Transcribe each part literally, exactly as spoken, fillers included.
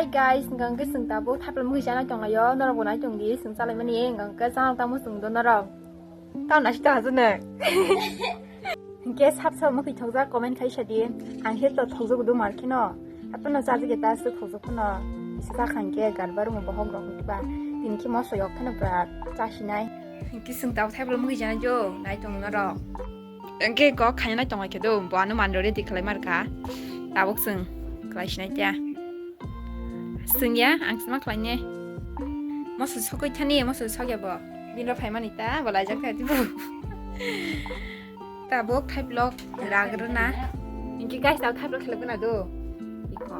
Hey guys, hingkha hingke chwng tabuk thapla mukhi chana tonglaio, norok bo nai tongdi, chwng chalaimani, hingkha hingke chana tamo chwng do norok. Tamo nasi ta hajune. Hingke sap sap mukhi thokjak comment khai sadi. Ang khe to thokjak do mar kheno. Hapno chajak ta se thokjak kheno. Isa khan ke garba rung bohok rok ba. Tini khe moso yok kheno bra chasinai. Hingke chwng tabuk thapla mukhi chana jo, nai tong norok. Hingke kok khaina nai tonglaikhe do, bo ano mandori di khlai markha. Tabuk chwng khlai sinai kya. Chwng ya, ang sima khlai ne. Moso sokoi thani, moso sokya bo. Bini rok phaimani ta, bo laijak thai tibo. Tabuk thai vlog ragrwna. Hingke guys, tabuk thai vlog khlai gwnado. Iko.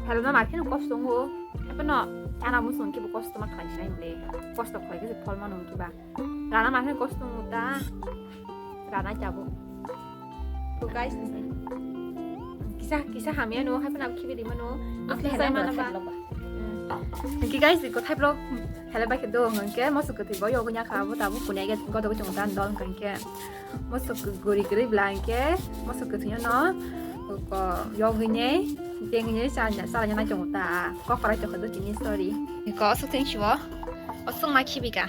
Hello na markheno kosto ngo. Hapno chana musung kibo kosto ma khlai sinai ble. Kosto khlai khe phol mano kiba. Rana mangkhe kosto muta. Rana jabo. To guys, kisa, kisa hamya no, hai phano khibi di mano. Oke, oke, hai mana ba. Ki guys, ko thai vlog. Hello ba khe do hangke, moso kwthwi bo yogo nya kha bo, tabuk kunya ge godo chong dan don hangke. Moso guri guri bla hangke, moso kwthwi no. Ko yogo ne, deng ne, sa, sa na chong ta. Ko parai chong do tini story. Ko so thank you. Osong ma khibi ka.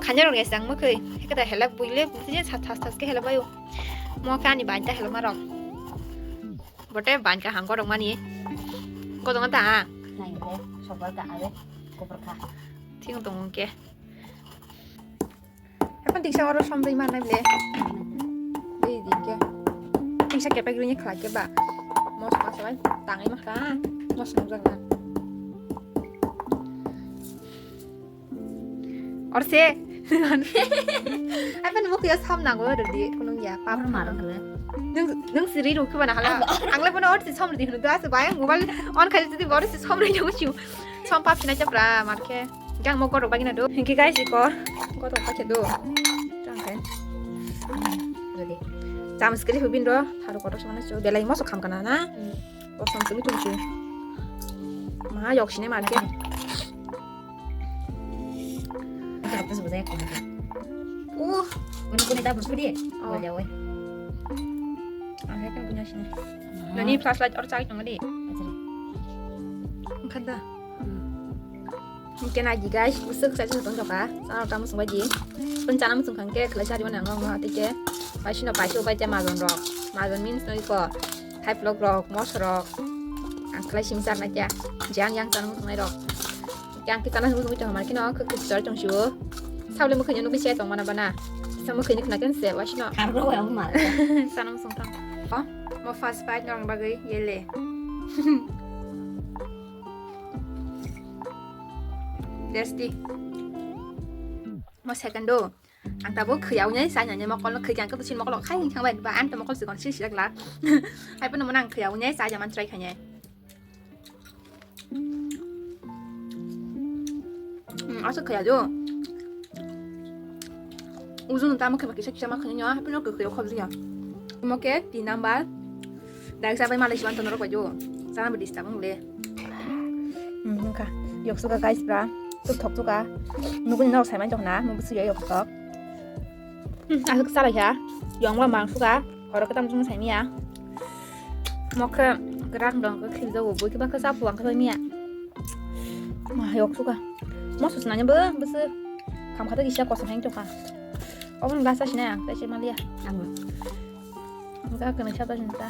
Khanya rok ya sang mukhui. Hekada helak buile, buile sa thas thas ke helak bayo. Mo kani banta helak marok. Bote banta hang gorok mani. Kodong ta. Nai de, sobar ka ave, kopor kha. Thing tong ke. Epan tiksa oro somri manai ble. Dei dei ke. Tiksa kepek rini khlai ke ba. Mos mas bai tangai ma kha. Mos nang jang na. Orse. Ai pan mukhiya sam nango rodi kunung ya pap. Or maro khala. Nung nung siri ru khibana hala. Ang le bono orse sam rodi hunu da se bai ang mobile on khai jodi boro se sam rodi nung chu. Sam pap sina chapra marke. Gang mo kotok bagina do. Hinki guys iko. Kotok pa do. Tang khai. Rodi. Jam sekali hubin do. Haru kotok sama chu. Belai moso kham kana na. Kosom simi tung chu. Ma yok sine marke. Ito tapos ba saya kung. Uh, kuno kuno tapos ko di. Oh. Wala oy. Ang happen punya sini. Nani flashlight or cari tong di. Kada. Kena di guys, usuk sa sini tong joka. Sana kamu semua di. Pencana musuh kangke, kelas hari mana ngomong hati ke. Pasi no pasi upai te mazon rok. Mazon means no iko. Thai vlog rok, mos rok. Ang khlai simi charna kya. Jang yang charna muchungnai rok. Yang kita na muchung muchung hamar kino, khe khe char chong siwo. Sable mukhe nyo nukli se tong mana bana. Sa mukhe ni khna ken se, wasino. Karbo wa mal. Sana muchung tang. Oh, mo first bite norong bagwi yele. Tasty. Mo second do. Ang tabuk khwiyao nai, sa nai mokol khwiyang khe sin mokol khai thang bai ba, ang ta mokol sikon si sirak la. Hai pano monang khwiyao nai, sa jaman try khainai. Hmm, asa khwiyao. Ujung ta mokhe ba kisa kisa ma khainai, hai pano khwiyao khobli ya. Moke tin number. Dai sa bai malai siwan tono rok bai jo. Sana bidi sta bang le. Hmm, nungkha. Yok suka guys bra. Tuk thok suka. Nukuni nok sai man jok na, nukuni suya yok thok. Hmm, asuk salai kha. Yong ba mang suka. Horo ketam jung sai miya. Mokhe gerang dong ke khil jago, bui ke bang ke sapu ang ke miya. Ma yok suka. Mo sus nanya be, bese. Kam khata kisa kosong heng jok kha. Obon gasa sina ang, tai se malia. Ang. Enggak kena siapa cinta.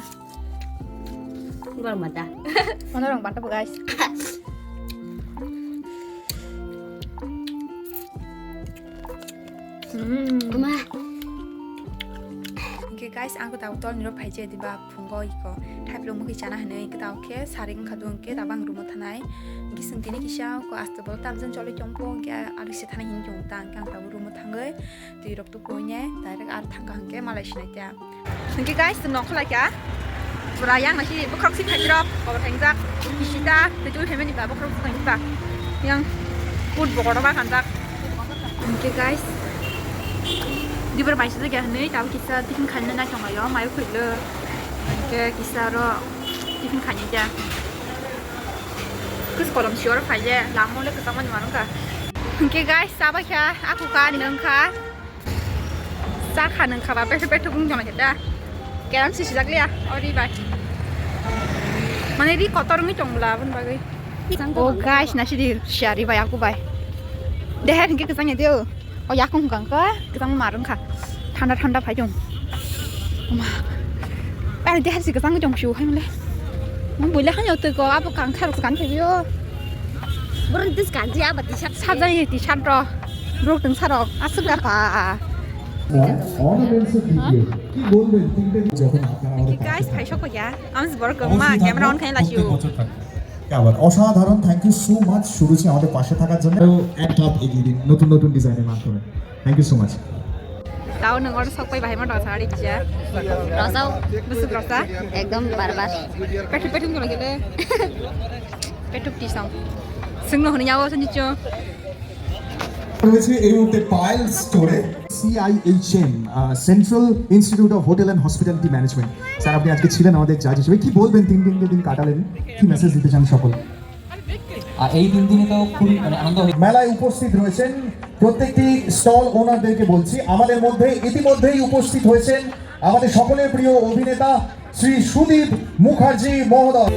Enggak mata. Mana orang mantap guys. Hmm. Kuma. Oke guys, aku tahu tol niro paije di ba phungo iko. Thai plo mukhi chana hane iko tahu ke saring khadu ke tabang rumo thanai. Gising tini kisa ko aste bol tamjen choli chompo ke alu se thanai hin jong tang kang tahu rumo thangai. Twi rok tuku ne direct ar thangka hwnkhe malai sinai kya. Hwnkhe guys, chwng nongkhor lai kha. Pura yang nasi bokhorok si phaijrok, kobo thangjak, kisita, tei twi phaimani ba bokhorok si phaimani ba. Yang food bokoro ba kanjak. Hwnkhe guys, dibar bai sida kya hwnwi tabuk kisa tiffin khaina nai tongo yo, mayo khwlwk. Hwnkhe kisa ro tiffin khaina kya. Kus kolom siyor phaije, lamo le kwchangmani manwkha. Hwnkhe guys, chabai kha, aku kha, nwng kha. Cha kha nwng kha ba, bethu bethu bung jona khe da. Kelam sisi jak liya, ori bai. Mane ri kotor wngwi tong bwla aboni bagwi. Oh guys, nasidi siyari bai aku bai. Deher hinkhe kwchang ya deo. O yakung hwnkha hwnkha kwchang mar wngkha. Thanda thanda phai tong. Oma. Ani deher si kwchang tong shu hai mole. Mo buile hanya twi ko abo kangkha rok kan phai bio. Borok dis kanji aba t-shirt. Sabjani t-shirt ro. Borok tong sarok aswk gapa. Sir, অনারেন্সের দিকে কি বলবেন? তিনটে যখন আপনারা আমাদের পাশে থাকেন। Guys, phai sokya. Ang si borok kwbangma camera on khai lasio. প্রত্যেক বছর থাকে। কি আবার অসাধারণ, thank you so much সুরুচি আমাদের পাশে থাকার জন্য। আরো এক ধাপ এগিয়ে দিন নতুন নতুন ডিজাইনের মাধ্যমে। Thank you so much. Tao nwng oro sok pai bahai ma rasa ari kisa. Rasa. Busuk rasa. Ekdom barbar. Petuk petuk dolo gele. Petuk tisong. Sungno honi yawo sani cho. রয়েছে এই মুহূর্তে Payel store. CIHM, uh, central institute of hotel and hospitality management. Sir, আপনি আজকে ছিলেন আমাদের জাজ হিসেবে, কি বলবেন তিন দিন যে দিন কাটালেন, কি মেসেজ দিতে চান সকল? আর এই তিন দিনে তো খুবই মানে আনন্দ হয়েছে। মেলায় উপস্থিত রয়েছেন প্রত্যেকটি স্টল ওনারদেরকে বলছি, আমাদের মধ্যে ইতিমধ্যেই উপস্থিত হয়েছেন আমাদের সকলের প্রিয় অভিনেতা শ্রী সুদীপ মুখার্জি মহোদয়।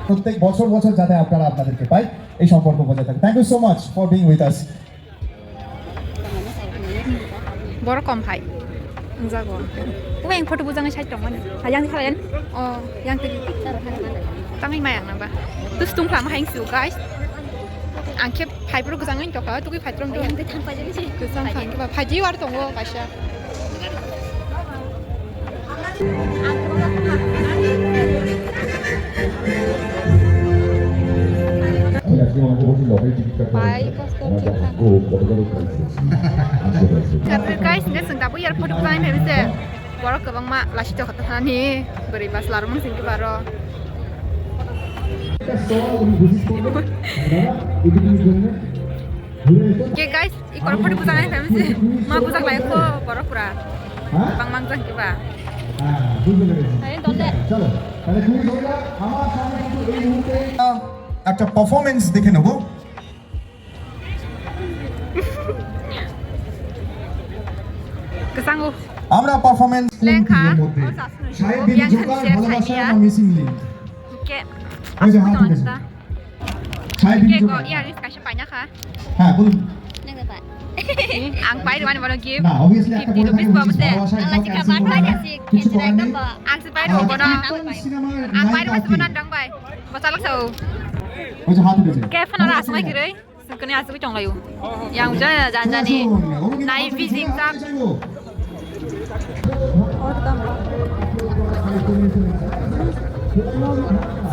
প্রত্যেক বছর বছর যাতে আপনারা আপনাদেরকে পাই, এই সম্পর্ক বজায় থাকে। Thank you so much for being with us. Borok kom hai. Wngjago. Ubai ang photo bujangwi side tongmani. Ha, yang khala yan? Oh, yang twi. Tangwi mai ang nang ba. Tus tung khlam hai su, guys. Ang khe phai borok kwchangwi tokha, tugwi phai trom. Yang twi thang phai jani si. Kwchang thang ba. Phai ji war tongo kaisa. Guys, hingke chwng tabuk airport o thangwi phaimani se. Borok kwbangma lasitokha thani bwrwi bwsla rok mungsingke baro. Hingke guys, Ikor photo bujang ai phaimani se. Ma bujang lai kho borok pura. Bang mang jang kiba. Hai dole. একটা পারফরম্যান্স দেখে নেব। Kwchango. আমরা পারফরম্যান্স কোন lengkha, টিমের মধ্যে? O sasno. সাহেব বিন জোকার, ভালোবাসা না missing link? Ke. Oy je, ha, thik ase. Saibini. Ke ko earrings kaisa paina kha. Hya, bolun. Ang pai rwmani bono gift. Na, obviously, ekta fifty rupees bo bose. Ang se pai rw bono. Ang pai rw bono dang bai. Bo chalok sao. Oy je, ha, thik ase. Ke phano ra aswk mai kwrwi. Swkani aswk tong laio. Yang jani jani nai bijing jak.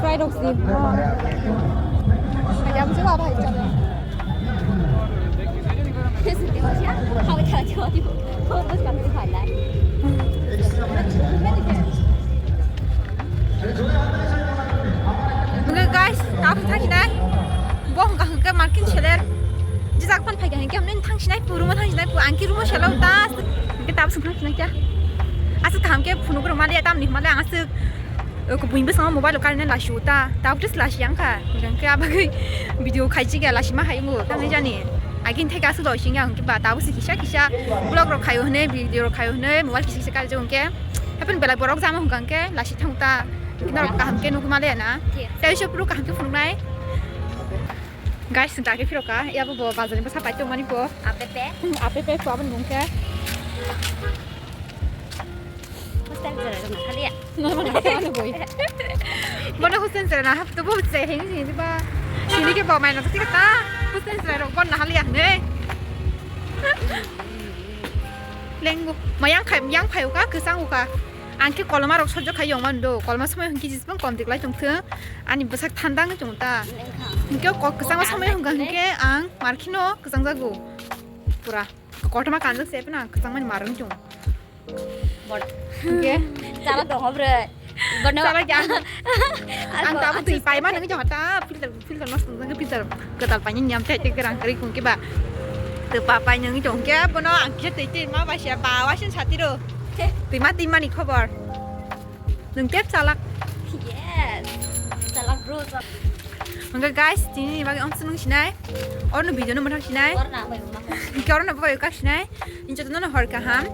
Fry rok si. Ayam se ba bai chalo. Hwnkhe guys, tabuk thangsinai. Bo hwnkha hwnkhe market seller. Jijak phan phaikha hwnkhe hwnwi thangsinai, pu rumo thangsinai, pu angki rumo selo ta. Hwnkhe tabuk swng thangsinai kya. Aswk kaham khe phunuk rwmaliya, tamni hwnmale ang aswk, uh, kubui bwskango mobile o karinai lasiu ta. Tabuk just lasi yang kha. Hwnkhe abagwi video khaijigya lasima hai wngo. Tangwi jani. Agini theke aswk loi singya hwnkhe ba tabuk se kisa kisa vlog rok khaio hwnwi, video rok khaio hwnwi, mobile kisa kisa karijak hwnkhe. Happen belai borok jama hwnkha hwnkhe lasi thang ta. Norok kaham khe nukma le na. Yes. Tei se phuru kaham khe phunuknai. Guys, chwng ta khe phirokha. Yabo bo bazar ni bwsa pai tongmani bo. Apepe. Hmm, apepe, bo aboni mung khe. Hostel jora rok naharliya. Normal na sa ano boi. Bono hostel jora na hap to bo se hing hing ba. Sini khe bo mai na ta. Hostel jora rok kon naharliya ne. Lengbo. Mayang khai, yang phayo ka, kwchang uka. Ang khe koloma rok sojok khai yong mando. Koloma somoi hwnkhe jisbang kom diklai tongthwng. Ani bwsak thanda wngwi tongo ta. Hwnkhe kok kwchangma somoi hwnkha hwnkhe ang markhino kwchang jago. Pura. Kotorma kanjak se phano ang kwchangmani mar wngwi tongo. Hwnkhe chala tongo bre. Bono chala kya? Ang tabuk twi paima nangwi tongo ta. Filter, filter mas tong filter. Kwtal paini niyam thai thai kwrang kwrwi hwnkhe ba. Twi pa pai nangwi tongkhe bono ang kisa twi twi ma bai sia ba wasin satiro. Twi ma twi mani khobor. Nwng tep chalak. Yes. Chalak bro, chalak. Hwnkhe guys, tini bagwi omsonong sinai. Orno video no mwthang sinai. Orna bai ma. Hwnkhe orno bai kak sinai. Injo no hor kaham.